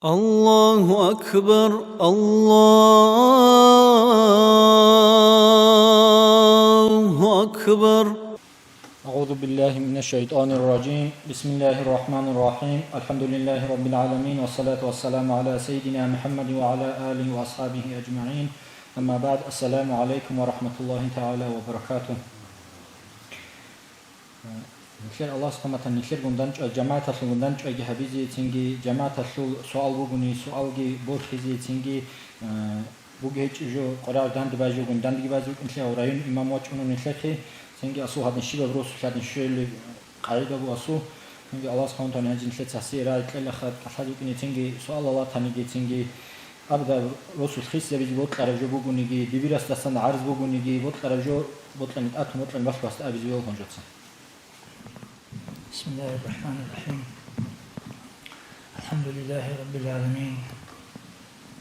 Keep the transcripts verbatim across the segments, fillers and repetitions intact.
الله أكبر، الله أكبر. أعوذ بالله من الشيطان الرجيم. بسم الله الرحمن الرحيم. الحمد لله رب العالمين، والصلاة والسلام على سيدنا محمد وعلى آله وأصحابه أجمعين. أما بعد، السلام عليكم ورحمة الله تعالى وبركاته. Нилъер Аллагьас хъаматан нилъергун данчӀвай, жамагӀаталъунгун данчӀвайги гьабизе, цинги жамагӀаталъул суал бугони, суалги борхизе, цинги, а, буги гьечӀеб жо къваригӀел данде бажигун, дандеги базе букӀинлъи гьав район имам вачӀуна нилъехъе, цинги асул гьадин щибаб росулъ гьадин щвели къагӀида бу асул, цинги Аллагьас хъаматан гьанже нилъеца гьасие рагӀи кьелаха, кӀалъазе букӀине, цинги суал алатаниги, цинги абда росулъ хисабизе бокьараб жо бугониги, дибирасдасан гӀарз бугониги, бокьараб жо бокьани тӀатун, бокьани балъ басда абизе вел гьанжеца. بسم الله الرحمن الرحيم. الحمد لله رب العالمين.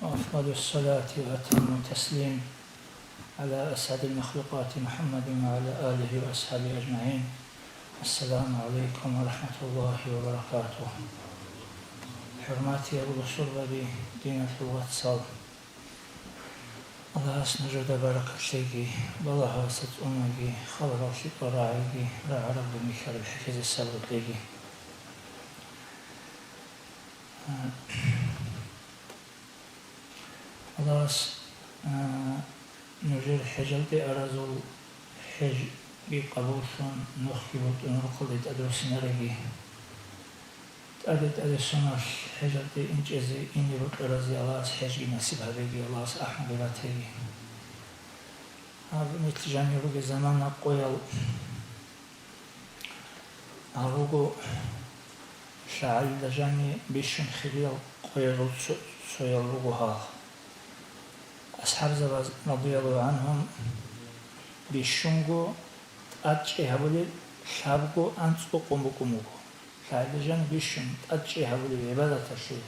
وأفضل الصلاة وأتم التسليم على أسعد المخلوقات محمد وعلى آله وأصحابه أجمعين. السلام عليكم ورحمة الله وبركاته. ХӀурматиял бусурбаби, диналъул вацал. Аллагьас нужеда баракат лъеги, балагьалдаса цӀунаги, халарал лъикӀал рагӀиги, рагӀараб бумихьараб хӀехьезе сабур кьеги. Аллагьас, а, нужер хӀежалде аразул хӀежги къабуллъун, нухги бутӀун рукъалде тӀадруссинареги. ТӀаде-тӀаде соналъ хӀежалде инчӀезе ине бокьаразе Аллагьас хӀежги насиб гьабеги, Аллагьас ахӀунги ратеги. Гьаб нилъ жанир ругел замана къоял гьаб буго, лъагӀалилда жаниб бищун хириял къоязул цо-, цоял руго гьал. АсхӀабзабаз, радияллагьу гӀанхум, бищунго тӀадчӀи гьабулел лъабго анцӀго къо букӀун буго. ЛъагӀалилда жаниб бищун тӀадчӀи гьабулеб гӀибадаталъе,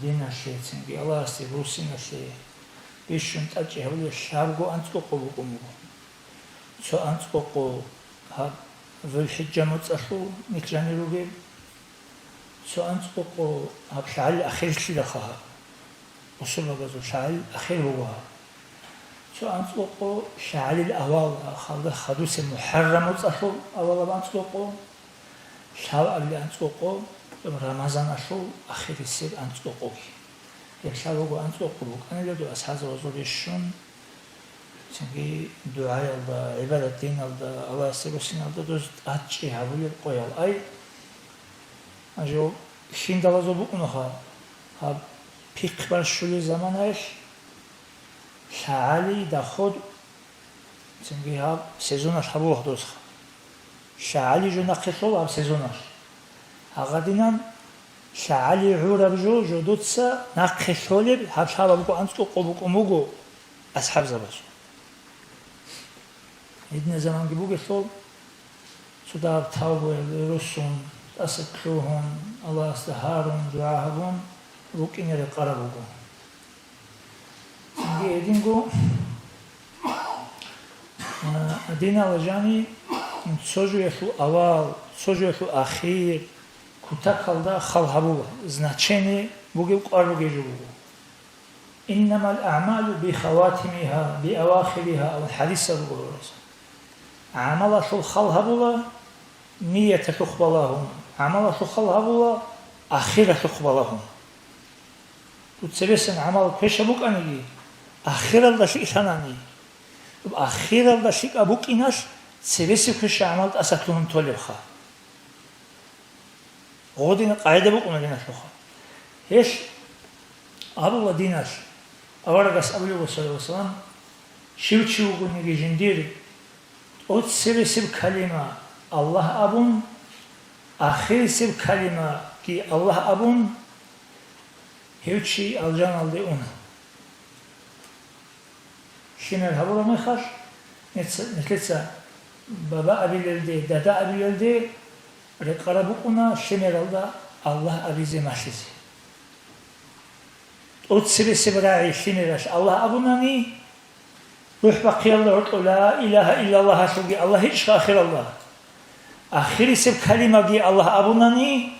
диналъе, цинги Аллагьасде руссиналъе бищун тӀадчӀи гьабулеб лъабго анцӀго къо букӀун буго. Цо анцӀго къо гьаб ЗулхӀиджа моцӀалъул нилъ жанир ругел, цо анцӀго къо гьаб лъагӀалил ахирилъидалха гьаб. Бусурбабазул лъагӀалил ахир буго гьаб. Цо анцӀго къо лъагӀалил авал, халда хадусеб МухӀаррам моцӀалъул авалаб анцӀго къо, лъабабилеб анцӀго къо, Рамазаналъул ахирисеб анцӀго къоги. Гьеб лъабабго анцӀго къо букӀанила доб асхӀабзабазул бищун, цинги дугӀаялда, гӀибадат диналда, Аллагьасде руссиналда доз тӀадчӀи гьабулеб къоял. Ай, гьанже гьиндалазул букӀунаха, гьаб пихъ бащулел заманаялъ лъагӀали доход, цинги гьаб сезоналъ гьабула досха. ЛъагӀали жо нахъе лъола гьаб сезоналъ. Гьагадинан лъагӀали гӀураб жо, жо дуца нахъе лъолеб гьаб лъабабго анцӀго къо букӀун буго асхӀабзабазул. Гьединаб заманги бугелъул, цо дагьаб тавбуялде руссун, тӀаса лъугьун, Аллагьасда гьарун, дугӀа гьабун рукӀине рекъараб буго. Цинги гьединго, а, динал жаниб цо жоялъул авал, цо жоялъул ахир кутакалда хал гьабула, значение бугеб кӀвар ругел жо буго. «Иннамал аъмалу бихаватимиха, биавахириха», – абун хӀадисал руго гьораса. ГӀамалалъул хал гьабула нияталъухъ балагьун, гӀамалалъул хал гьабула ахиралъухъ балагьун. Дуца цебесан гӀамал квешаб букӀаниги, ахиралда лъикӀлъанани, ахиралда лъикӀаб букӀиналъ цебесеб квешаб гӀамал тӀаса лъугьун толебха. Гъодин къагӀида букӀуна диналъухъа. Гьелъ абула диналъ, аварагас абулеб буго, саллаллагьу гӀалайгьи ва саллам, щив чи вугониги жиндир, тӀоцебесеб калима Аллагь абун, ахирисеб калимаги Аллагь абун, гьев чи алжаналде уна. Лъимер гьабураб мехалъ, нилъеца, нилъеца баба абилелде, дада абилелде рекъараб букӀуна лъимералда Аллагь абизе малъизе. ТӀоцебесеб рагӀи лъимералъ Аллагь абунани, рухӀ бахъиялда гьоркьоб ла илагьа иллаллагьалъулги Аллагь гьечӀищха ахиралда? Ахирисеб калимаги Аллагь абунани,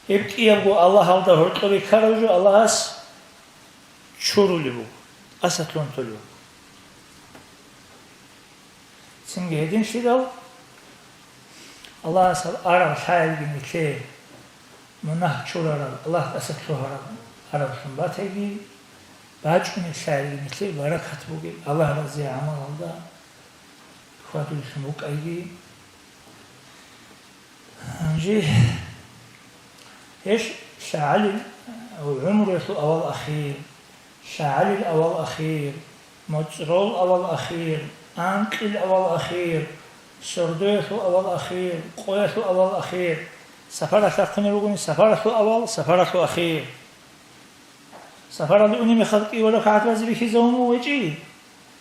Гьеб кӀиябго Аллагьалда гьоркьобе ккарав жо Аллагьас чурулеб буго, тӀасалъугьун толеб буго. Цинги гьединлъидал, Аллагьас гьаб араб лъаялги нилъее мунагь чурараб, Аллагь тӀасалъугьараб араблъун батаги, бачӀунеб лъаялги нилъее баракат бугеб, Аллагь разияб гӀамалалда хьвадуллъун букӀайги. Гьанже гьелъ лъагӀалил гӀумруялъул авал-ахир, лъагӀалил авал-ахир, моцӀрол авал-ахир, анкьил авал-ахир, сордоялъул авал-ахир, къоялъул авал-ахир, сапаралъ рахъунел ругони, сапаралъул авал, сапаралъул ахир. Сапаралде унеб мехалъ кӀиго ракагӀат базе бихьизавун вуго гьечӀи.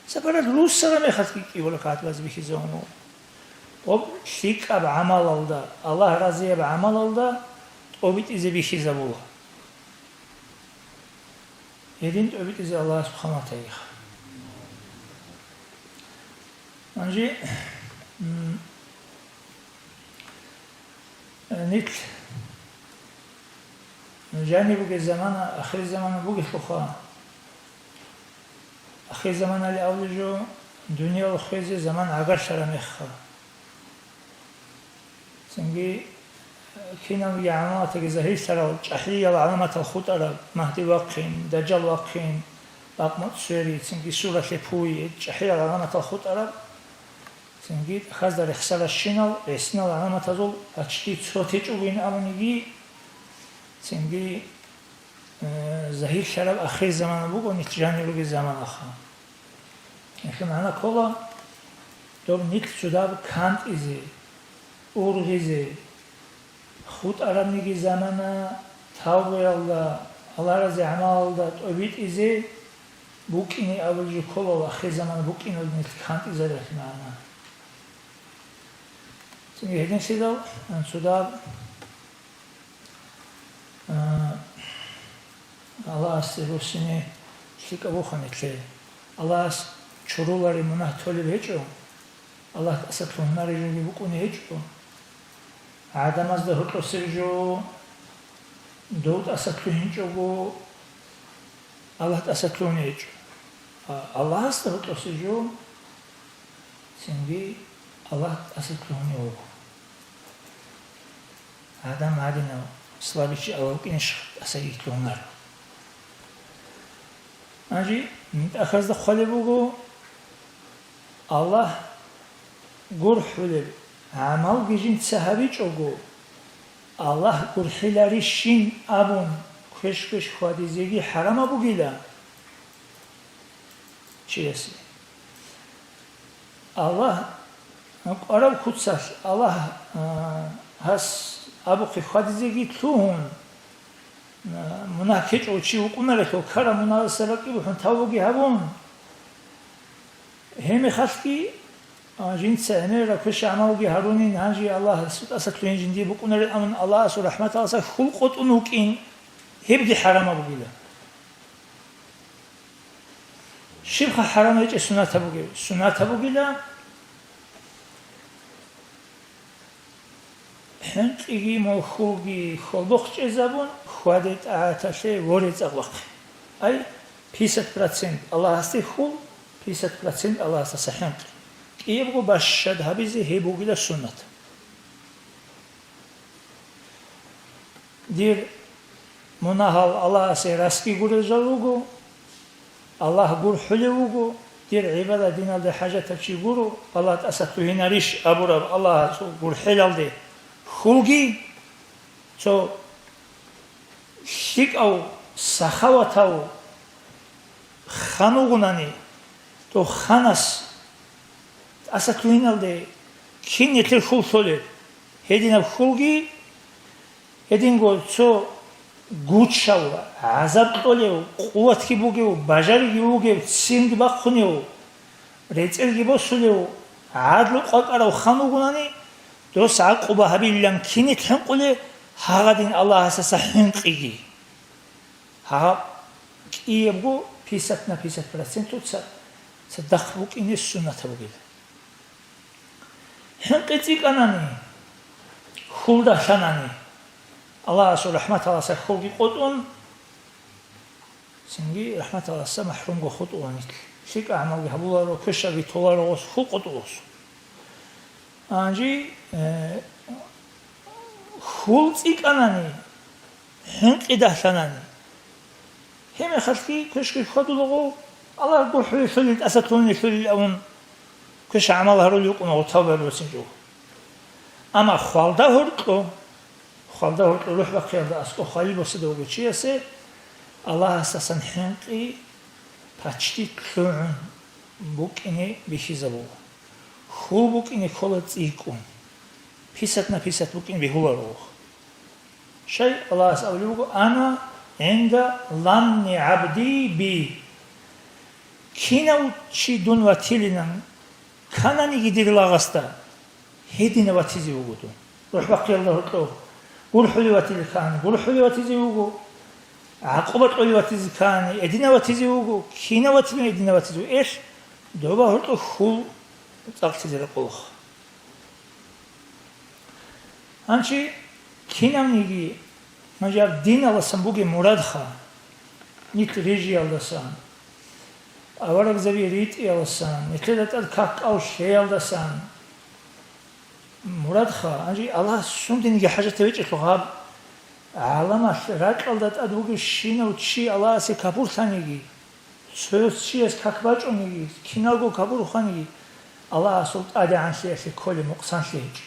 Сапаралъ руссараб мехалъги кӀиго ракагӀат базе бихьизавун вуго. Гьоб лъикӀаб гӀамалалда, Аллагь разияб гӀамалалда тӀобитӀизе бихьизабула. Гьедин тӀобитӀизе Аллагьас хъаматайиха. Гьанже, м, Э, нилъ жаниб бугеб замана, ахирзамана бугелъулха. Ахирзаманали абулеб жо дуниял хвезе заман гӀагарлъараб мехха. Цинги, э, киналги гӀаламатаги загьирлъарал чӀахӀиял гӀаламатал хутӀараб, Магьди вахъин, Дажжал вахъин, бакъ-моцӀ свери, цинги суралъе пуй, чӀахӀиял гӀаламатал хутӀараб. Цинги тӀахьазда рехсаращинал гӀисинал гӀаламатазул почти цо течӀогойин абуниги, цинги, э, загьирлъараб ахирзамана буго нилъ жанир ругеб заманаха. Гьелъул магӀна ккола, доб нилъ цо дагьаб кантӀизе, ургъизе, хутӀарабниги замана тавбуялда, Аллагь рази гӀамалалда тӀобитӀизе букӀине абулеб жо ккола, ахирзамана букӀиналда нилъ кантӀизарелъул магӀна. Цинги гьединлъидал, цо дагьаб, а, Аллагьасде руссине лъикӀаб буха нилъее. Аллагьас чурулареб мунагь толеб гьечӀо, Аллагь тӀасалъугьунареб жоги букӀунеб гьечӀо. ГӀадамазда гьоркьосеб жо дов тӀасалъугьинчӀого, Аллагь тӀасалъугьунев гьечӀо. А Аллагьасда гьоркьосеб жо цинги Аллагь тӀасалъугьунев вуго. Адам гьадинав слабичи Аллагь вукӀинищ тӀасаги лъугьунар. Гьанже тӀахьазда хъвалеб буго, Аллагь гурхӀулеб гӀамалги жинца гьабичӀого, Аллагь гурхӀиларищин абун квеш-квеш хьвадизеги хӀарамаб бугила чиясе. Аллагь, кӀвараб куцалъ Аллагь, а, гьас абухъе хьвадизеги лъугьун, а, мунагь ккечӀого чи вукӀунарелъул ккараб мунагьалдаса ракӀи бухӀун тавбуги гьабун, гьеб мехалъги, а, жинца гӀемераб квеш-гӀамалги гьарунин, гьанже Аллагь тӀасалъугьин жиндие букӀунарин абун Аллагьасул рахӀматалдаса хьул къотӀун вукӀин, гьебги хӀарамаб бугила. Щибха хӀарам гьечӀеб суннатаб бугеб? Суннатаб бугила, хӀинкъиги мухьулги хьолбохъ чӀезабун, хьваде-тӀагӀаталъе воре цӀакъ вахъе. Ай, пятьдесят процент Аллагьасде хьул, пятьдесят процент Аллагьасдаса хӀинкъи. КӀиябго бащад гьабизе гьеб бугила суннат. Дир мунагьал Аллагьасе расги гурел жал руго, Аллагь гурхӀулев вуго, дир гӀибадат диналде хӀажатав чи гуро, Аллагь тӀасалъугьинарищ абураб Аллагьасул гурхӀелалде хьулги, цо лъикӀав, сахаватав хан вугонани, дов ханас тӀасалъугьиналде кин нилъер хьул лъолеб? Гьединаб хьулги, гьединго цо гучав, гӀазаб кьолев, къуватги бугев, бажариги вугев, ццинги бахъунев, рецӀелги босулев, гӀадлу къвакӀарав хан вугонани, дос гӀакъуба гьабилилан кинилъ хӀинкъулеб, гьагъадин Аллагьасдаса хӀинкъиги. Гьаб кӀиябго пятьдесят на пятьдесят процентуца цадахъ букӀине суннатаб бугила. ХӀинкъи цӀикӀкӀанани, хьул дагьлъанани, Аллагьасул рахӀматаласа хьулги къотӀун, цинги рахӀматаласа махӀрумго хутӀула нилъ. ЛъикӀа гӀамалги гьабуларо, квешабги толаро гъос, хьул къотӀула гъос. Гьанже, э, хьул цӀикӀкӀанани, хӀинкъи дагьлъанани, гьеб мехалъги квешги хьвадулаго, Аллагь гурхӀулелъулил, тӀасалъугьунелъулил абун, квеша гӀамал гьарулев вукӀуна гъутал барбасинчӀого. Амма хвалда гьоркьо, хвалда гьоркьо рухӀ бахъиялда аскӀов хвалил босида вугев чиясе Аллагьасдасан хӀинкъи пачти лъугӀун букӀине бихьизабула. Хьул букӀине ккола цӀикӀкӀун, писатна-писат букӀин бегьуларо. Щай Аллагьас абулеб буго: «Ана гӀинда занни гӀабди би». Кинав чи дун ватилилан ккананиги дир лагъасда, гьединав ватизе вуго дун. РухӀ бахъиялда гьоркьов гурхӀулев ватилел ккани, гурхӀулев ватизе вуго, гӀакъуба кьолев ватизе ккани, гьединав ватизе вуго, кинав ватилан гьединав ватизе вуго. Эх, доба гьоркьов хьул цӀакълъизе рекъолаха. Гьанчи кинавниги, гьанже гьаб диналдасан бугеб мурадха, нилъ рижиялдасан, аварагзаби ритӀиялдасан, нилъеда тӀад как-кӀал лъеялдасан мурадха, гьанже Аллагьас сундениги хӀажат гьечӀелъул гьаб гӀаламалъ ракьалда тӀад вугевщинав чи Аллагьасе капурлъаниги, цо чияс как бачӀониги, киналго капур хваниги, Аллагьасул тӀадегӀанлъиялъе кколеб нукъсанлъи гьечӀо,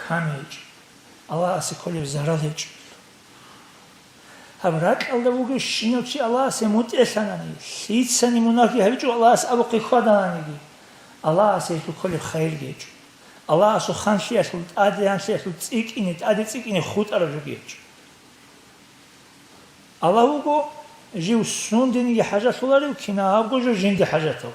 ками гьечӀо, Аллагьасе кколеб зарал гьечӀо. Гьаб ракьалда вугевщинав чи Аллагьасе мутӀигӀлъанани, лъицани мунагьги гьабичӀого Аллагьас абухъе хьвадананиги, Аллагьасе гьелъул кколеб хайирги гьечӀо. Аллагьасул ханлъиялъул, тӀадегӀанлъиялъул цӀикӀкӀине, тӀаде цӀикӀкӀине хутӀараб жоги гьечӀо. Аллагь вуго жив сундениги хӀажалъуларев, кинабго жо жинде хӀажатав.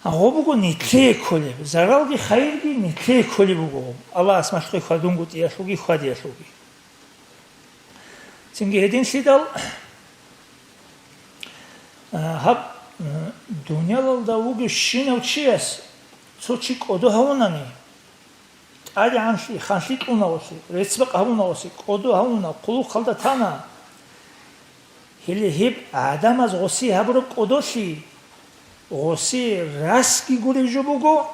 Гьаб буго нилъее кколеб, заралги хайирги нилъее кколеб буго, Аллагьас малъухъе хьвадунгутӀиялъулги хьвадиялъулги. Цинги гьединлъидал, а, гьаб, а, дуниялалда вугевщинав чияс цо чи кӀодо гьавунани, тӀадегӀанлъи, ханлъи кьунаросе, рецц-бакъ гьабунаросе, кӀодо гьавуна, хъулухъалда тана. Гьеле гьеб гӀадамаз гъосие гьабураб кӀодолъи гъосие расги гуреб жо буго,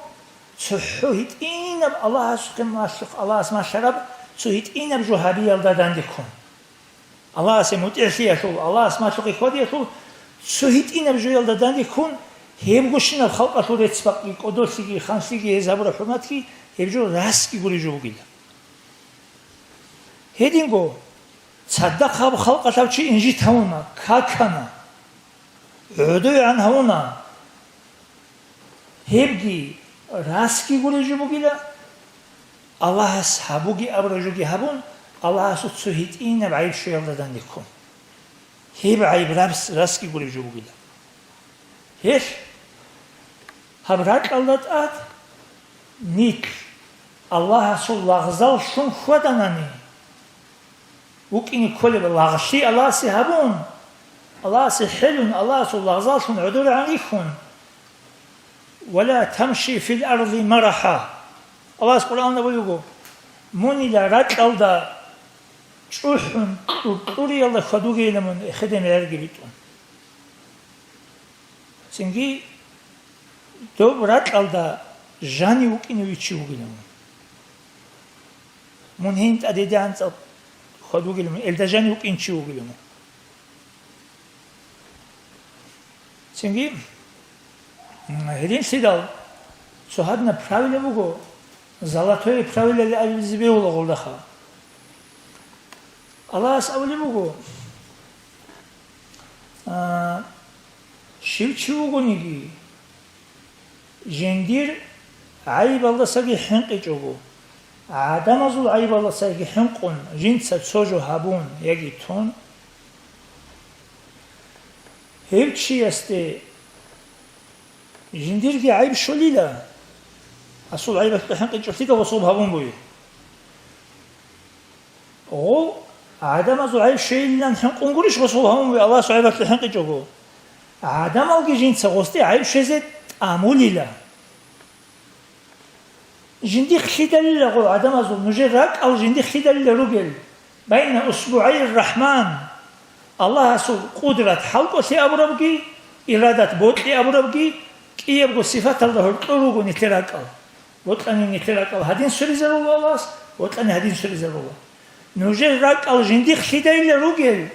цохӀо гьитӀинаб Аллагьасухъе малъухъ-, Аллагьас малъараб цо гьитӀинаб жо гьабиялда дандеккун. Аллагьасе мутӀигӀлъиялъул, Аллагьас малъухъе хьвадиялъул цо гьитӀинаб жоялда данде ккун, гьебгощинаб халкъалъул рецц-бакъги, кӀодолъиги, ханлъиги, гьез гьабураб хӀурматги гьеб жо расги гуреб жо бугила. Гьединго, цадахъ гьаб халкъалъ гьав чи инжит гьавуна, какана, гӀодовегӀан гьавуна, гьебги расги гуреб жо бугила, Аллагьас гьабуге абураб жоги гьабун, Аллагьасул цо гьитӀинаб гӀайиб щвеялда данде ккун. Гьеб гӀайиб рас-, расги гуреб жо бугила. Гьелъ гьаб ракьалда тӀад нилъ Аллагьасул лагъзал лъун хьваданани, вукӀине кколеб лагълъи Аллагьасе гьабун, Аллагьасе хӀелун, Аллагьасул лагъзаллъун гӀодорегӀан рихьун. «Ва ла тамши фил арзи марахӀа». Аллагьас Къуръаналда буюго: «Мунила ракьалда чӀухӀун кьу-, кьуриялда хьвадугейилан мун эхеде мегӀерги битӀун». Цинги доб ракьалда жанив вукӀине вичи вугилан мун. Мун гьин тӀадегӀанцӀал хьвадугилан мун, элда жанив вукӀинчи вугилан мун. Цинги, м, гьединлъидал цо гьадинаб правило буго, золотое правило абизе бегьула гъолдаха. Аллагьас абулеб буго, а, щив чи вугониги, жиндир гӀайибалдасаги хӀинкъичӀого, гӀадамазул гӀайибалдасаги хӀинкъун, жинца цо жо гьабун яги тун, гьев чиясде жиндирги гӀайиб щолила, асул гӀайибалъе хӀинкъичӀолъидал гъосул гьабун буй. Гъов гӀадамазул гӀайиб щвейилан хӀинкъун гурищ гъосул гьавун буй Аллагьасул гӀайибалъе хӀинкъичӀого? ГӀадамалги жинца гъосде гӀайиб щвезе тӀамулила. Жиндихъ лъидалила гъол гӀадамазул нужер ракӀал жиндихъ лъидалила ругел, байна усбугӀайир рахман, Аллагьасул къудрат хӀалкӀолъи абурабги, ирадат бокьи абурабги, кӀиябго сифаталда гьоркьор руго нилъер ракӀал. Бокьани нилъер ракӀал гьадин сверизарула Аллагьас, бокьани гьадин сверизарула. Нужер ракӀал жиндихъ лъидайилла ругел,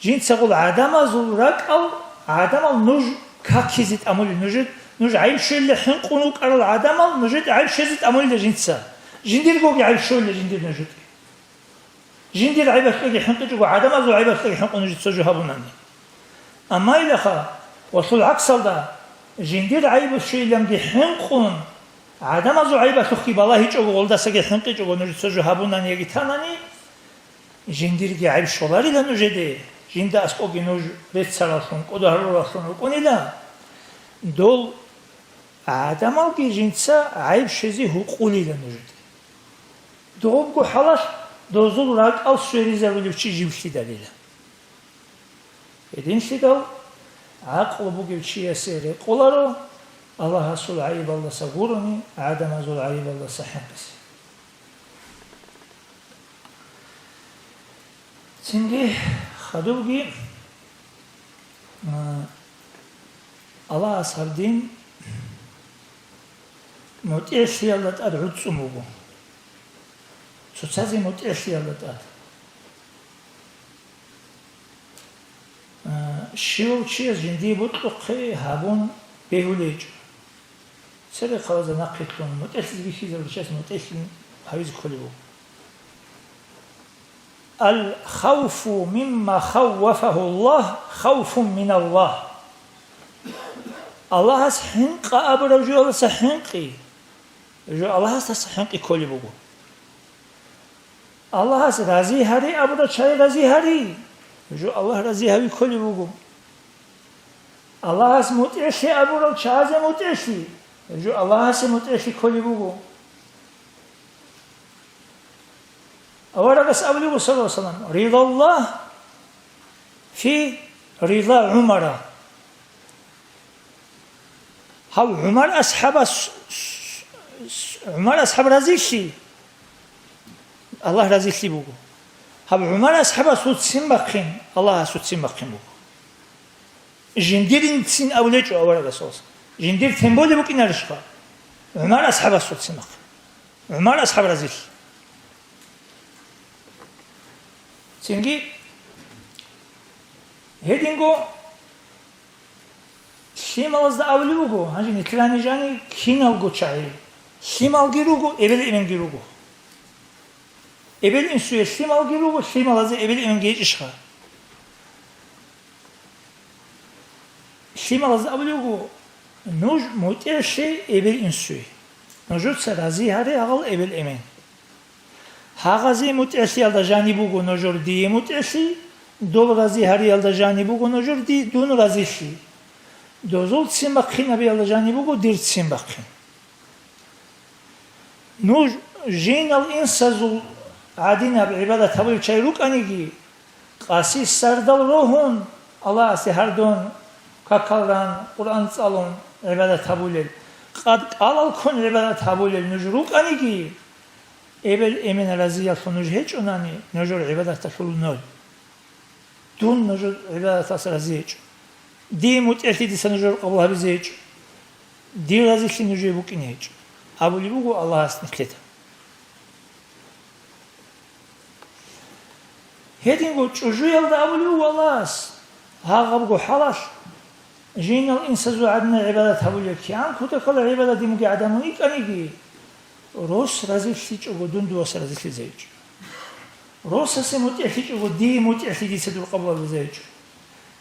жинцагъул гӀадамазул ракӀал, гӀадамал нуж какизе тӀамулел, нужед, нуж гӀайиб щвелла хӀинкъун вукӀарал гӀадамал нужед гӀайиб щвезе тӀамулила жинца. Жиндиргоги гӀайиб щвелла жиндир нужеде. Жиндир гӀайбалъеги хӀинкъичӀого, гӀадамазул гӀайбалъеги хӀинкъун нужеца жо гьабунани. Амма илаха, валъул гӀаксалда, жиндир гӀайиб щвейиланги хӀинкъун, гӀадамазул гӀайбалъухъги балагьичӀого, гъолдасаги хӀинкъичӀого нужеца жо гьабунани яги танани, жиндирги гӀайб щоларила нужеде, жинда аскӀоги нуж реццараллъун, кӀодо гьарураллъун рукӀунила, дол гӀадамалги жинца гӀайб щвезе гьукъулила нужеде. Догъобго хӀалалъ дозул ракӀал сверизарулев чи жив лъидалила. Гьединлъидал гӀакълу бугев чиясе рекъоларо Аллагьасул гӀайибалдаса гурони, гӀадамазул гӀайибалдаса хӀинкъизе. Цинги хадубги, а, Аллагьас гьаб дин мутӀигӀлъиялда тӀад гӀуцӀцӀун буго. Цоцазе мутӀигӀлъиялда тӀад. А, щивав чияс жиндие бокьухъе гьабун бегьулейчӀо. Церехъабазда нахъе кьун, мутӀигӀлъизе бихьизабурчияс мутӀигӀлъи гьавизе кколеб буго. Ал-хавфу мимма хаввафагьу Аллагь хавфун миналлагь. Аллагьас хӀинкъа абураб жоялдаса хӀинкъи, жо Аллагьасдаса хӀинкъи кколеб буго. Аллагьас рази гьари абураб чагӀи рази гьари, жо Аллагь рази гьави кколеб буго. Аллагьас мутӀигӀлъи абурал чагӀазе мутӀигӀлъи, гьеб жо Аллагьасе мутӀигӀлъи кколеб буго. Аварагас абулеб буго, саллаллагьу гӀалайгьи вассалам, «Ридаллагь фи рида ГӀумара». Гьав ГӀумар асхӀабас, ГӀумар асхӀаб разилъи, Аллагь разилъи буго. Гьаб ГӀумар асхӀабасул ццин бахъин, Аллагьасул ццин бахъин буго. Жиндирин ццин абулечӀо аварагасулас. Жиндир тем более букӀинарищха? ГӀумар асхӀабасул ццин бахъин. ГӀумар асхӀаб разилъ. Цинги гьединго лъималазда абулеб буго, гьанже нилъер гьанир жани киналго чагӀи, лъималги руго, эбел-эменги руго. Эбел-инсуе лъималги руго, лъималазе эбел-эменги гьечӀищха? Лъималазда абулеб буго, нуж мутӀигӀлъе эбел-инсуе. Нужеца рази гьаре гьагъал эбел-эмен. Гьагъазе мутӀигӀлъиялда жаниб буго нужер дие мутӀигӀлъи, дол рази гьариялда жаниб буго нужер ди-, дун разилъи. Дозул ццин бахъинабиялда жаниб буго дир ццин бахъин. Нуж жинал инсазул гӀадинаб гӀибадат гьабулев чагӀи рукӀаниги, къаси сардал рогьун, Аллагьасе гьардун, какал ран, Къуръан цӀалун гӀибадат гьабулел, къад кӀалал ккун гӀибадат гьабулел нуж рукӀаниги, эбел-эмен разиялъун нуж гьечӀунани, нужер гӀибадаталъул ноль. Дун нужер гӀибадаталъ рази гьечӀо. Дие мутӀигӀлъи дица нужер къабул гьабизе гьечӀо. Дир разилъи нужее букӀине гьечӀо, абулеб буго Аллагьас нилъеда. Гьединго чӀужуялда абулеб буго Аллагьас, гьагъабго хӀалалъ, жинал инсазул гӀадинал гӀибадат гьабулел кигӀан кутакалда гӀибадатги мугел гӀадамал йикӀаниги, рос разилъичӀого дун дувас разилъизе гьечӀо. Росасе мутӀигӀлъичӀого, дие мутӀигӀлъи дица дур къабул гьабизе гьечӀо.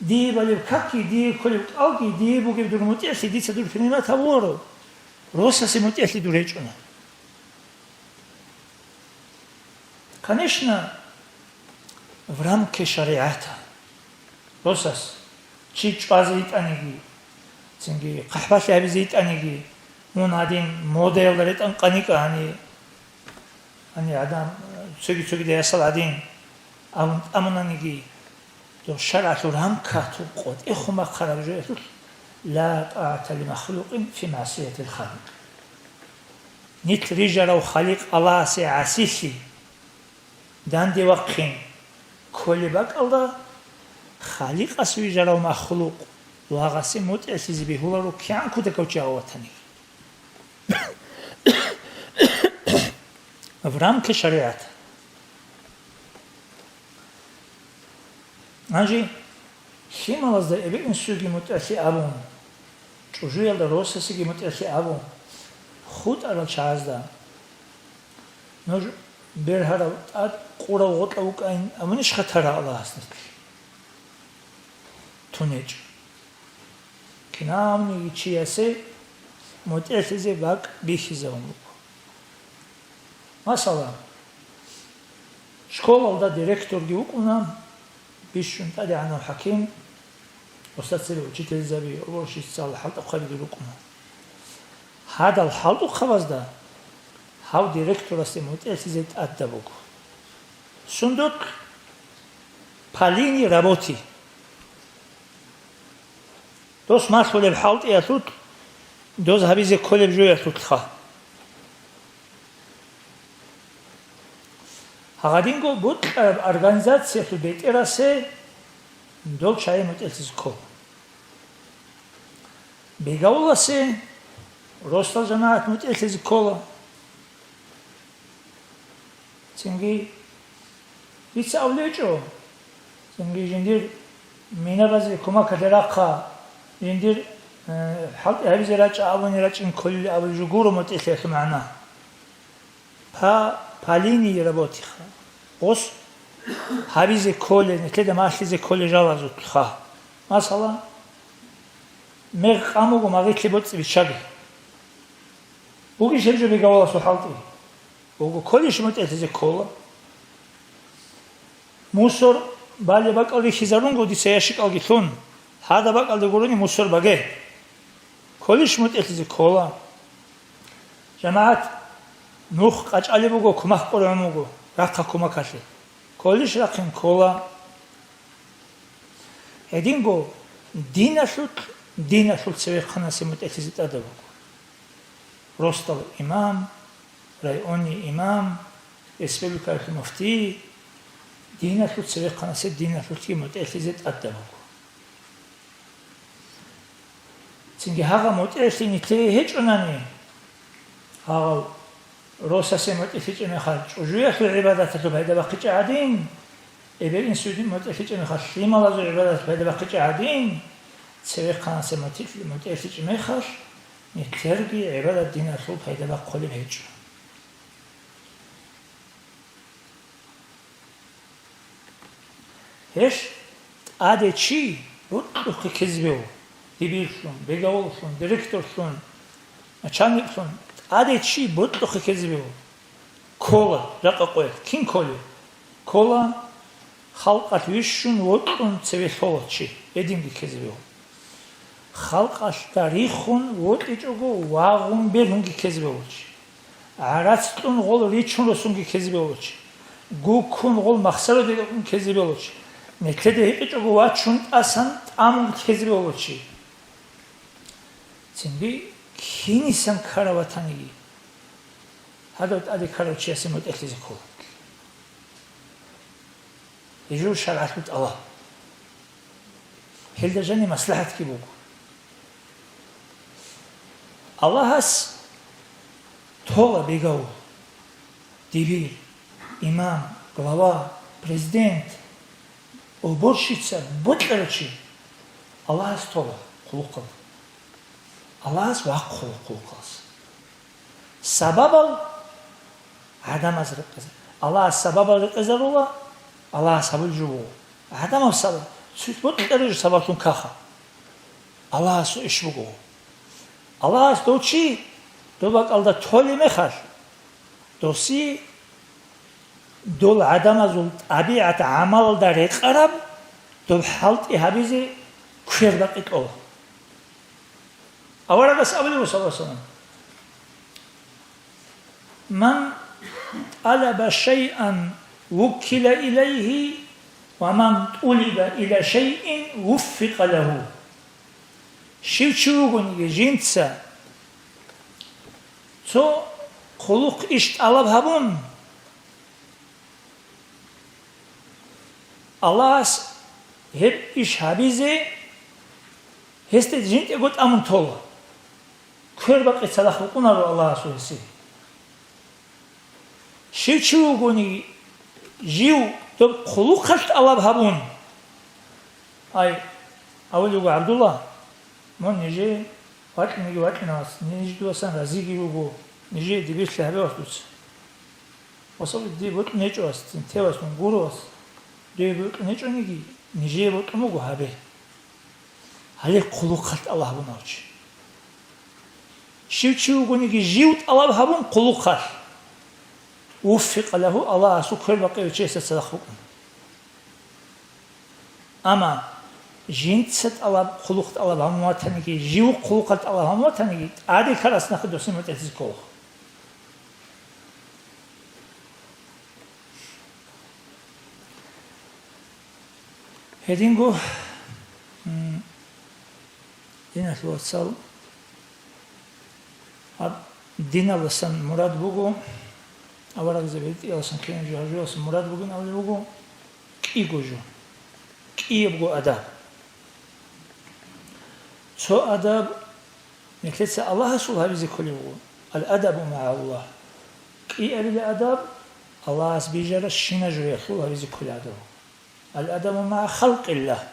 Дие балеб какги, дие кколеб кӀалги, дие бугеб дур мутӀигӀлъи дица дур принимать гьабуларо. Росасе мутӀигӀлъи дур гьечӀуна. Конечно, в рамке шаригӀата. Росас чи чӀвазе йитӀаниги, цинги хъахӀбалъи гьабизе йитӀаниги, мун гьадин модаялда ретӀан къаникӀа гьани, гьани гӀадан, цоги-цогидал ясал гьадин абун тӀамунаниги, дов шаргӀалъул рамкатул къотӀехун бахъараб жоялъулъ: «Ла тӀагӀата ли махлукъин фи магӀсиятил халикъ». Нилъ рижарав Халикъ Аллагьасе гӀасилъи данде вахъин кколеб бакӀалда, Халикъас вижарав махлукъ лагъасе мутӀигӀлъизе бегьуларо кигӀан кутакав чи гьав ватаниги. В рамках шаригӀат. Гьанже лъималазда эбел-инсуеги мутӀигӀлъи абун, чӀужуялда росасеги мутӀигӀлъи абун, хутӀарал чагӀазда нуж бергьарав тӀад къурав гъотӀа вукӀайин абунищха тара Аллагьас нилъ? ТунечӀ. Кинавниги чиясе мутӀигӀлъизе бакӀ бихьизабун буго. Масала, школалда директорги вукӀуна, бищун тӀадегӀанав хӀаким, устарцаби, учительзаби, уборщицал хӀалтӀухъабиги рукӀуна. Гьадал хӀалтӀухъабазда гьав директорасде мутӀигӀлъизе тӀадаб буго. Сундулъ? По линии работы. Дос малъулеб хӀалтӀиялъулъ, дос гьабизе кколеб жоялъулъха. Гьагъадинго бокьараб организациялъул бетӀерасе дол чагӀи мутӀигӀлъизе ккола. Бегавуласе росдал жамагӀат мутӀигӀлъизе ккола. Цинги дица абулеб гьечӀо, цинги жиндир минабазе кумекалъе рахъа, жиндир, э, хӀалтӀи гьабизе рачӀа абуни рачӀин кколел абулеб жо гуро мутӀигӀлъиялъул магӀна. По, по линии работы-ха. Гъос гьабизе кколел, нилъеда малъизе кколел жалазулъха. Масала, мегъ къан буго магъилъе боцӀи биччаги. Бугищ гьеб жо бегавуласул хӀалтӀи? Буго, кколищ мутӀигӀлъизе ккола? Мусор балеб бакӀал рихьизарунго дица ящикалги лъун, гьадаб бакӀалде гурони мусор баге. Кколищ мутӀигӀлъизе ккола? ЖамагӀат, нух къачӀалеб буго, кумек къоргӀун буго, рахъа кумекалъе. Кколищ рахъин? Ккола. Гьединго диналъулъ, диналъул цевехъанасе мутӀигӀлъизе тӀадаб буго. Росдал имам, районный имам, республикаялъул муфтий, диналъул цевехъанасе диналъулъги мутӀигӀлъизе тӀадаб буго. Цинги гьагъа мутӀигӀлъи нилъее гьечӀонани, гьагъав росасе мутӀигӀлъичӀеб мехалъ чӀужуялъул гӀибадаталъул пайда бахъичӀеб гӀадин, эбел-инсуе мутӀигӀлъичӀеб мехалъ лъималазул гӀибадаталъул пайда бахъичӀеб гӀадин, цевехъанасе мутӀигӀ-, мутӀигӀлъичӀеб мехалъ, нилъерги гӀибадат диналъул пайда бахъулеб гьечӀо. Гьелъ тӀаде чи бокьухъе ккезабе вуго, дибирлъун, бегавуллъун, директорлъун, начальниклъун, тӀаде чи бокьухъе ккезабе вуго. Ккола, жакъа къоялъ. Кин кколев? Ккола халкъалъ вищун вокьун цеве лъолев чи, гьединги ккезабе вуго. Халкъалъда рихун вокьичӀого вагъун бергьунги ккезабе вуго чи. ГӀарац кьун гъол ричун росунги ккезабе вуго чи. Гуккун гъол махсароде кьун ккезабе вуго чи. Нилъеда гьикъичӀого вачун тӀасан тӀамунги ккезабе вуго чи. Цинги кинисан ккарав ватаниги, гьадав тӀаде ккарав чиясе мутӀигӀлъизе ккола. Гьеб жо шаргӀалъул тӀалаб. Гьелда жаниб маслахӀатги буго. Аллагьас тола бегавул, дибир, имам, глава, президент, уборщица, бокьарав чи. Аллагьас тола хъулухъалда. Аллагьас вахъула хъулухъалас. Сабабал гӀадамаз рекъезар-, Аллагьас сабабал рекъезарула, Аллагьас гьабулеб жо буго. ГӀадамал сабаб, цо бокьарав жо сабаблъун ккаха. Аллагьасул иш буго. Аллагьас дов чи доб бакӀалда толеб мехалъ, досие дол гӀадамазул тӀабигӀат-гӀамалалда рекъараб доб хӀалтӀи гьабизе квербакъи кьола. Аварагас абулеб буго, саллаллагьу гӀалайгьи ва саллам: «Ман тӀалаба шайъан вуккила илайгьи, ва ман тӀулиба ила шайъин вуффикъа лагьу». Щив чи вугониги жинца цо Хъулухъ иш тӀалаб гьабун, Аллагьас гьеб иш гьабизе, гьесде жинтӀего тӀамун тола. Квербакъи цадахъ букӀунаро Аллагьасул гьесие. Щив чи вугониги, жив доб хъулухъалъ тӀалаб гьабун. Ай, авулев вуго ГӀабдулла, мун нижее вакьиниги вакьинавас, ниж дуасан разиги вуго, нижее дибирлъи гьабе вас дуца. Ва саб дие бокьун гьечӀо вас, цин тевас, мун гуро вас, дие бокьун гьечӀониги, нижее бокьун буго гьабе. Гьале хъулухъалъ тӀалаб гьабун авчи. Щив чи вугониги жив тӀалаб гьабун хъулухъалъ. Уффикъа лагьу, Аллагьасул квербакъи гьев чиясда цадахъ букӀун. Амма жинца тӀалаб, хъулухъ тӀалаб гьабун ватаниги, жив хъулухъалъ тӀалаб гьабун ватаниги, тӀаде ккарас нахъе досие мутӀигӀлъизе ккола. Гьединго, м, диналъул вацал, гьаб диналдасан мурад буго, аварагзаби гьитӀиялдасан кинаб жо гьаб жоялдасан мурад бугин абулеб буго, кӀиго жо, кӀиябго адаб. Цо адаб нилъеца Аллагьасул гьабизе кколеб буго, ал-адабу магӀа Аллагь. КӀиабилеб адаб Аллагьас бижаращинаб жоялъул гьабизе кколеб адаб буго. Ал-адабу магӀа халкъиллагь,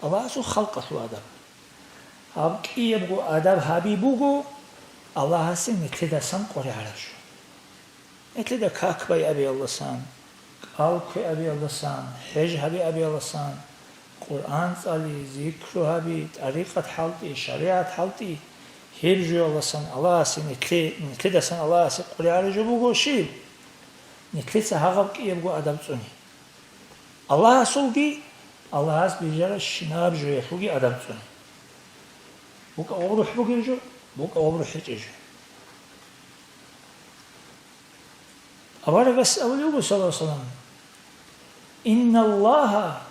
Аллагьасул халкъалъул адаб. Гьаб кӀиябго адаб гьаби буго Аллагьасе нилъедасан къваригӀараб жо. Нилъеда как байабиялдасан, кӀал кквеабиялдасан, хӀеж гьабиабиялдасан, Къуръан цӀали, зикру гьаби, тӀарикъат хӀалтӀи, шаригӀат хӀалтӀи, гьеб жоялдасан Аллагьасе нилъе-, нилъедасан Аллагьасе къваригӀараб жо буго щиб? Нилъеца гьагъаб кӀиябго адаб цӀуне. Аллагьасулги, Аллагьас бижаращинаб жоялъулги адаб цӀуне. БукӀа гъоб рухӀ бугеб жо, букӀа гъоб рухӀ гьечӀеб жо. Аварагас абулеб буго, саллаллагьу гӀалайгьи вассалам: «Инналлагьа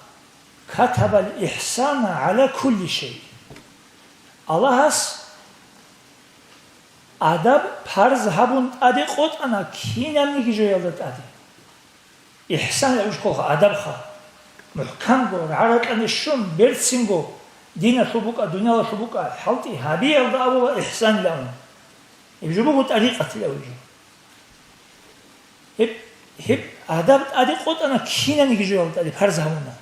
катабал ихсана гӀала кулли шай». Аллагьас адаб парз гьабун тӀаде къотӀана кинабниги жоялда тӀаде. Ихсан гьабизе кколаха, адабха. МухӀканго, рагӀа-ракьалде щун, берцинго, диналъул букӀа, дуниялалъул букӀа, хӀалтӀи гьабиялда абула ихсанилан. Гьеб жо буго тӀарикъатилан гьеб жо. Гьеб, гьеб адаб тӀаде къотӀана кинабниги жоялда тӀаде парз гьабуна.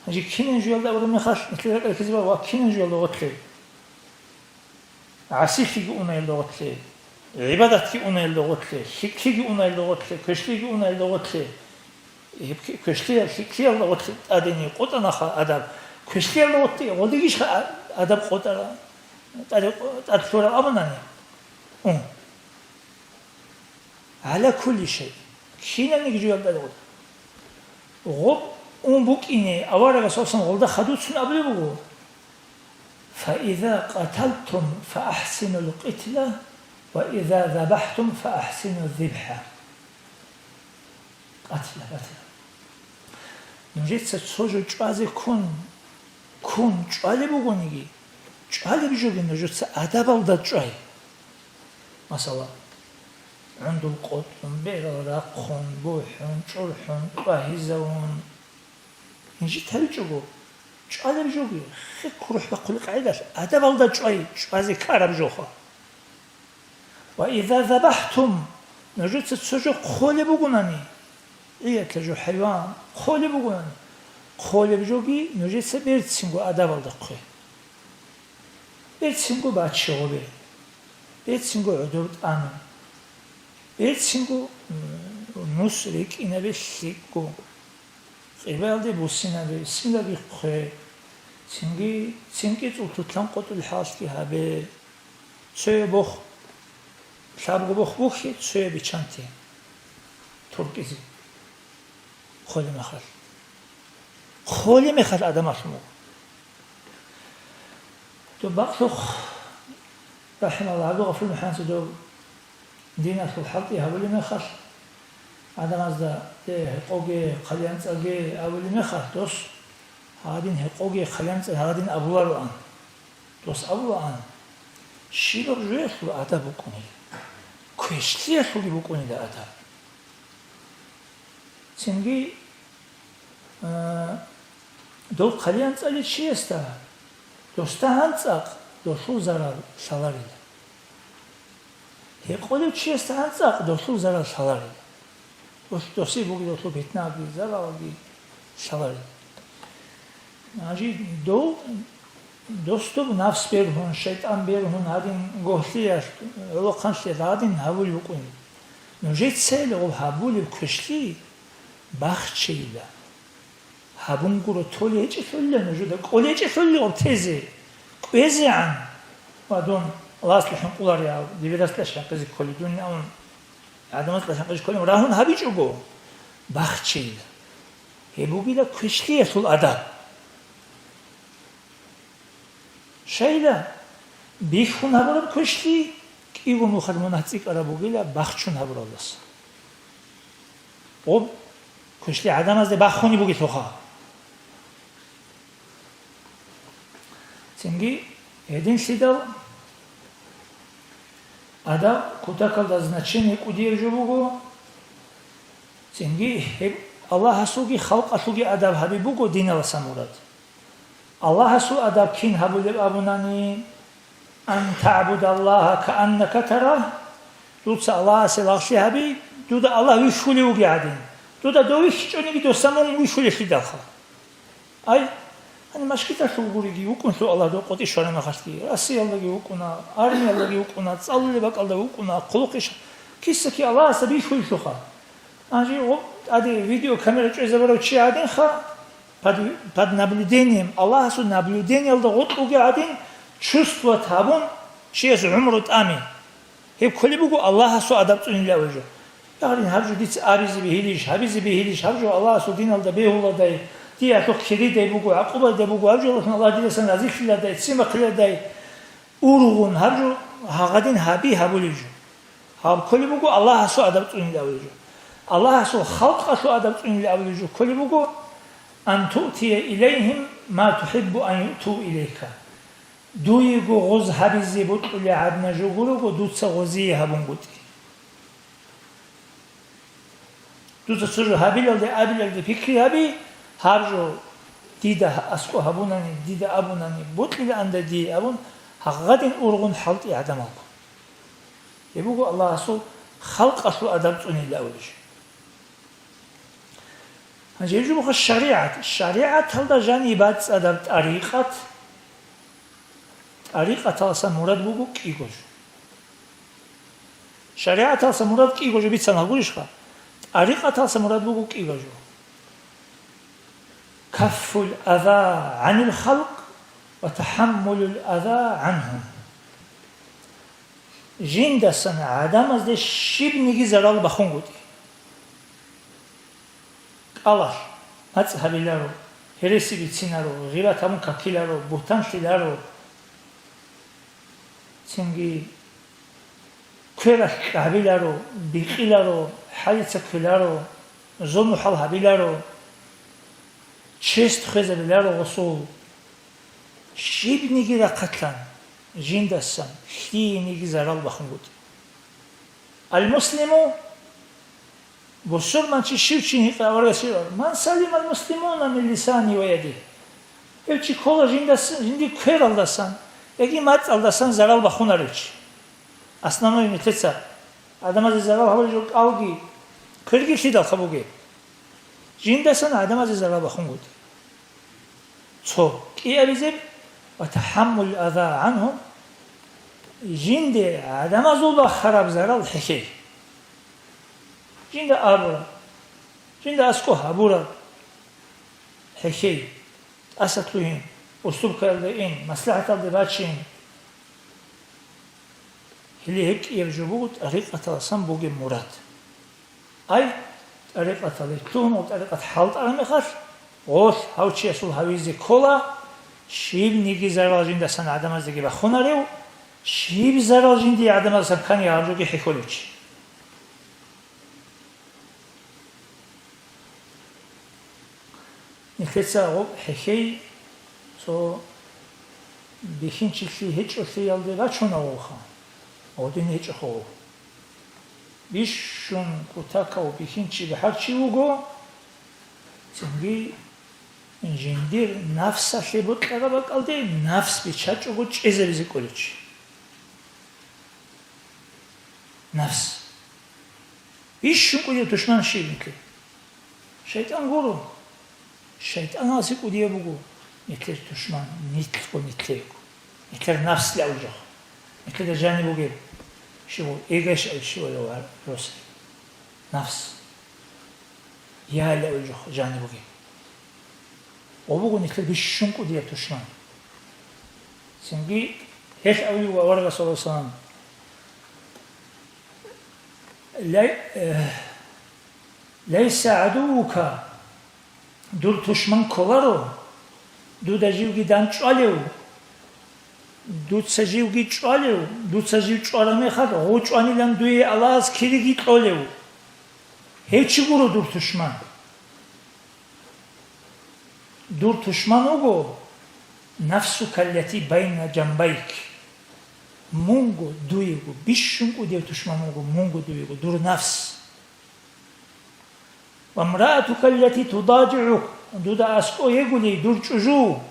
Гьанже кинаб жоялда абураб мехалъ, нилъер ракӀалде ккезе бегьула, ва кинаб жоялда гъорлъе. ГӀасилъиги уна гьелда гъорлъе, гӀибадатги уна гьелда гъорлъе, лъикӀлъиги уна гьелда гъорлъе, квешлъиги уна гьелда гъорлъе. Гьеб квешлъиял, лъикӀлъиялда гъорлъе тӀадени къотӀанаха адаб. Квешлъиялда гъорлъе гъодигищха адаб къотӀараб, тӀаде-, тӀад лъураб абунани? Ун. ГӀала кулли шай. Кинабниги жоялда гъорлъ. Гъоб ун букӀине аварагас васан гъолда хадуцун абулеб буго: «Фаиза къаталтум, фаахсинул къитла, ва иза забахтум, фаахсину зибха». Къатла, къатла. Нужеца цо жо чӀвазе ккун, ккун чӀвалеб бугониги, чӀвалеб жоги нужеца адабалда чӀвай. Масала, гӀундул къотӀун, берал рахъун, бухӀун, чӀурхӀун, тӀвагьизавун. Инжит гьабичӀого, чӀвалеб жоги, хек рухӀ бахъулеб къагӀидалъ, адабалда чӀвай, чӀвазе ккараб жоха. Ва иза забахтум, нужеца цо жо хъолеб бугонани, гӀиятла жо, хӀайван хъолеб бугонани, хъолеб жоги нужеца берцинго адабалда хъе. Берцинго бачча гъобе, берцинго гӀодор тӀамун, берцинго, м, нус рекӀинабе лъикӀго, къибаялде буссинабе, бисмиллаги хъве, цинги, цинги цӀул тутлан къотӀулеб хӀалалъги гьабе. Цояб бох, лъабго бох бухье, цояб биччанте туркӀизе. Хъолеб мехалъ. Хъолеб мехалъ адамалъун вуго. Доб бакълъухъ, рахӀимагьуллагь, ГӀабдулгъафур МухӀамадица доб диналъул хӀалтӀи гьабулеб мехалъ, гӀадамазда, э, гьекъоге, хъалиянцӀаге абулеб мехалъ, дос гьадин гьекъоге, хъалиянцӀаге гьадин абулароан. Дос абулаан, щибаб жоялъул адаб букӀунеб. квешлъиялъулги букӀунила адаб. Цинги, а, дов хъалиян цӀаличиясда, досда гьанцӀахъ долъул зарал лъаларила. Гьекъолев чиясда гьанцӀахъ долъул зарал лъаларила. Дос-, досие бугеб долъул питнаги, заралги лъаларила. Гьанже дов, дос доб нафс бергьун, шайтӀан бергьун гьадин гохлъиялъ, гӀолохъанлъи гьадин гьабулеб букӀун. Нужецайила гъоб гьабулеб квешлъи бахчейила. Гьабун гуро, толей гьечӀелъулила нужеда, кӀолей гьечӀелъулила гъоб тезе, кӀвезегӀан. Ва дун Аллагьасда хӀинкъуларев, дибирасда хӀинкъизе кколей дун, амма гӀадамазда хӀинкъизе кколей рагьун гьабичӀого, бахчейила. Гьеб бугила квешлъиялъул адаб. Щайила, бихьун гьабураб квешлъи кӀиго нухалъ мунагь цӀикӀкӀараб бугила бахчун гьабуралдаса. Гъоб квешлъи гӀадамазде бахунеб бугелъулха. Цинги гьединлъидал адаб кутакалда значение кӀудияб жо буго, цинги гьеб Аллагьасулги халкъалъулги адаб гьаби буго диналасан мурад. Аллагьасул адаб кин гьабулеб абунани, «Ан таъбудаллагьа кааннака тарагь», дуца Аллагьасе лагълъи гьаби, дуда Аллагь вихьулев вугев гӀадин, дуда дов вихьичӀониги доса мун вихьулелъидалха. Ай, гьаниб машгидалъув гуриги, вукӀунлъу Аллагь дов къотӀи щвараб мехалъги, Россиялдаги вукӀуна, армиялдаги вукӀуна, цӀалулеб бакӀалда вукӀуна, хъулухъе ша-, киса-ки Аллагьасда бихьулелъулха. Гьанже гъоб тӀаде видеокамера чӀвезабурав чи гӀадинха, под, под наблюдением, Аллагьасул наблюдениялда гъоркь вугев гӀадин, чувствовать гьабун, чияс гӀумру тӀами. Гьеб кколеб буго Аллагьасул адаб цӀунилан абулеб жо. Гьарин гьаб жо дица абизе бегьилищ, гьабизе бегьилищ, гьаб жо Аллагьасул диналда бегьуладай, диялъухъ киридай буго, гӀакъубайдай буго, гьаб жо Аллагьасул диналъ разилъиладай, ццин бахъиладай, ургъун, гьаб жо гьагъадин гьаби гьабулеб жо. Гьаб кколеб буго Аллагьасул адаб цӀунилан абулеб жо. Аллагьасул халкъалъул адаб цӀунилан абулеб жо кколеб буго, «Ан туътия илайгьим ма тухӀиббу ан юъту илайка». Дуего гъоз гьабизе бокьулеб гӀадин жо гурого, дуца гъозие гьабунгутӀи. Дуца цо жо гьабилалде, абилалде пикри гьаби, гьаб жо дида аскӀоб гьабунани, дида абунани, бокьилаанда дие абун, гьагъадин ургъун хӀалтӀи гӀадамалго. Гьеб буго Аллагьасул халкъалъул адаб цӀунилан абулеб жо. Гьанже гьеб жо буго шаригӀат. ШаригӀаталда жаниб бацӀцӀадаб тӀарикъат, тӀарикъаталдаса мурад буго кӀиго жо. ШаригӀаталдаса мурад кӀиго жо бицана гурищха? ТӀарикъаталдаса мурад буго кӀиго жо. Каффул аза гӀанил халкъ ва тахӀаммулул аза гӀангьум. Жиндасан гӀадамазде щибниги зарал бахунгутӀи. КӀалалъ мацӀ гьабиларо, гьереси бицинаро, гъибат гьабун какиларо, бугьтанлъиларо, цинги квералъ кьабиларо, бикъиларо, хӀалица ккеларо, зобмухӀал гьабиларо, чест хвезабиларо гъосул. Щибниги рахъалъан, жиндасан лъиениги зарал бахунгутӀи. Ал-муслиму, бусурманчи щив чи гьикъа аварагас гьикъа, «Ман салимал муслимуна мин лисани ва яди». Гьев чи ккола жиндасан, жиндир квералдасан яги мацӀалдасан зарал бахунарев чи. Основной нилъеца гӀадамазе зарал гьабулел жо кӀалги, кверги лъидалха бугеб? Жиндасан гӀадамазе зарал бахунгутӀи. Цо кӀиабизеб ва тахӀаммул аза гӀангьум, жинде гӀадамазул бахараб зарал хӀехьей. Жинда абураб, жинда аскӀоб гьабураб хӀехьей. ТӀаса лъугьин, уступкаялде ин, маслахӀаталде бачин. Гьеле гьеб кӀияб жо буго тӀарикъаталасан бугеб мурад. Ай, тӀарикъаталде лъугьун ва тӀарикъат хӀалтӀараб мехалъ, гъолъ гьав чиясул гьавизе ккола, щибниги зарал жиндасан гӀадамаздаги бахунарев, щиб зарал жиндие гӀадамаздасан ккани гьаб жоги хӀехьолев чи. Нилъеца гъоб хӀехьей цо бихьинчилъи гьечӀолъиялде бачунавулха, гъодин гьечӀохъо. Бищун кутакав бихьинчи бахӀарчи вуго, цинги жиндир нафсалъе бокьараб бакӀалде нафс биччачӀого чӀезабизе кӀолев чи. Нафс. Бищун кӀудияв тушман щиб нилъер? ШайтӀан гуро. ШайтӀаналъе кӀудияб буго нилъер тушман, нилъго нилъего. Нилъер нафсилан абулеб жо. Нилъеда жаниб бугеб щиб буго, эго щиб буго росулъ? Нафс. Я абулеб жо жаниб бугеб. Гъо буго нилъер бищун кӀудияб тушман. Цинги гьелъ абулеб буго аварагас, саллаллагьу гӀалайгьи ва саллам, лай-, э, «Лайса гӀадуввука», дур тушман кколаро, дуда живги дандчӀвалев, дуца живги чӀвалев, дуца жив чӀвараб мехалъ гъов чӀванилан дуе Аллагьас кириги кьолев. Гьев чи гуро дур тушман. Дур тушман вуго нафсука аллати байна жанбайк. Мунго дуего, бищун кӀудияв тушман вуго мунго дуего, дур нафс. «Вамраатука аллати тудажигӀук», дуда аскӀов йигулей дур чӀужу.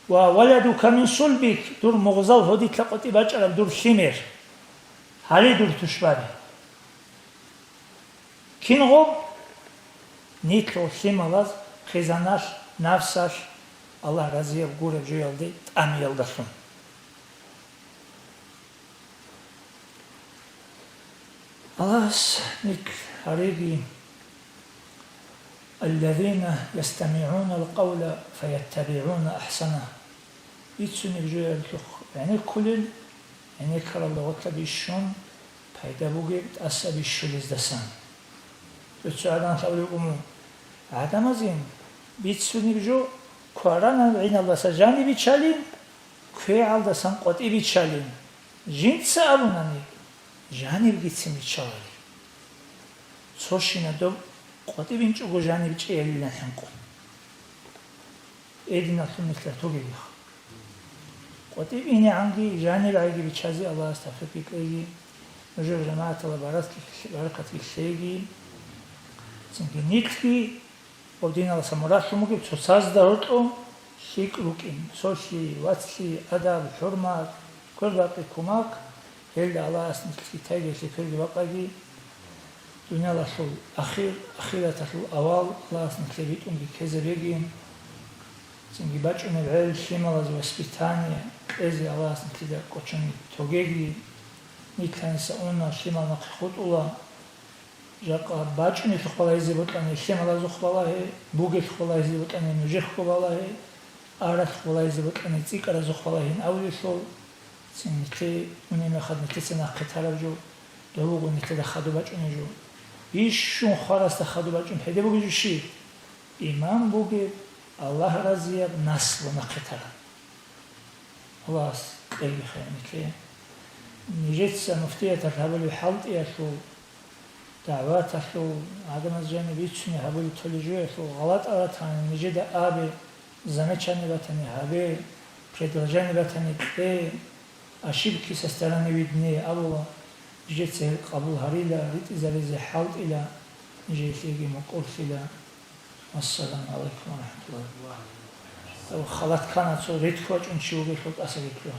«Ва валадука мин сулбик», дур мугъзал гьодилъа къватӀибе бачӀараб дур лъимер. Гьале дур тушбаби. Кин гъоб? Нилъго лъималаз хъизаналъ, нафсалъ, Аллагь разияб гуреб жоялде тӀамиялдалъун. Аллагьас нилъ гьареги: «Аллазина ястамигӀуна алкъавла фаяттабигӀуна ахсана». Бицунеб жоялъухъ гӀенеккулел, гӀенеккаралда гъорлъа бищун пайда бугеб тӀаса бищулездасан. Цо-цо гӀадамал абулеб буго: «ГӀадамазин бицунеб жо кваранаб гӀиналдаса жаниб биччалин, квегӀалдасан къватӀиб биччалин». Жинца абунани, жанибгицин биччалари. Цо щинаб доб къватӀиб инчӀого жаниб чӀеялилан хӀинкъун. Эдиналъун нилъер тогейилаха. КъватӀиб инегӀанги жаниб гӀайги биччазе Аллагьас тавфикъ кьеги, нужер жамагӀаталда баракат-, баракат лъеги, цинги нилъги гьаб диналдаса мураллъун бугеб цоцазда гьоркьоб лъикӀ рукӀин, цолъи, вацлъи, адаб, хӀурмат, квербакъи, кумак, гьелда Аллагьас нилъги тайги кверги бакъаги, дуниялалъул ахир, ахираталъул авал Аллагьас нилъее битӀунги ккезабеги, цинги бачӀунеб гӀел лъималазе воспитание кьезе Аллагьас нилъеда кӀочон тогеги, нилъ гьаниса уна, лъимал нахъе хутӀула, жакъа бачӀунелъухъ балагьизе бокьани лъималазухъ балагье, бугелъухъ балагьизе бокьани нужехъго балагье, аралъухъ балагьизе бокьани цӀикӀкӀаразухъ балагьин абулелъул, цин нилъее унеб мехалъ нилъеца нахъе тараб жо, дов буго нилъеда хадуб бачӀунеб жо. Бищун хварасда хадуб бачӀун педе бугеб жо щиб? Иман бугеб, Аллагь разияб наслу нахъе тараб. Аллагьас кьеги хъе нилъее. Нижеца муфтияталъ гьабулеб хӀалтӀиялъул, дагӀваталъул, гӀадамаз жаниб бицунеб гьабулеб толеб жоялъул гъалатӀал ратани нижеда абе, замечание батани гьабе, предложение батани кье, ошибки со стороны видны абула, нижеца гьел къабул гьарила, ритӀизаризе хӀалтӀила, нижеялъеги мукӀурлъила. Ассаламу гӀалайкум ва рахӀматуллагьи. Халат ккана цо ретк вачӀун чи вугелъул тӀаса рикьула.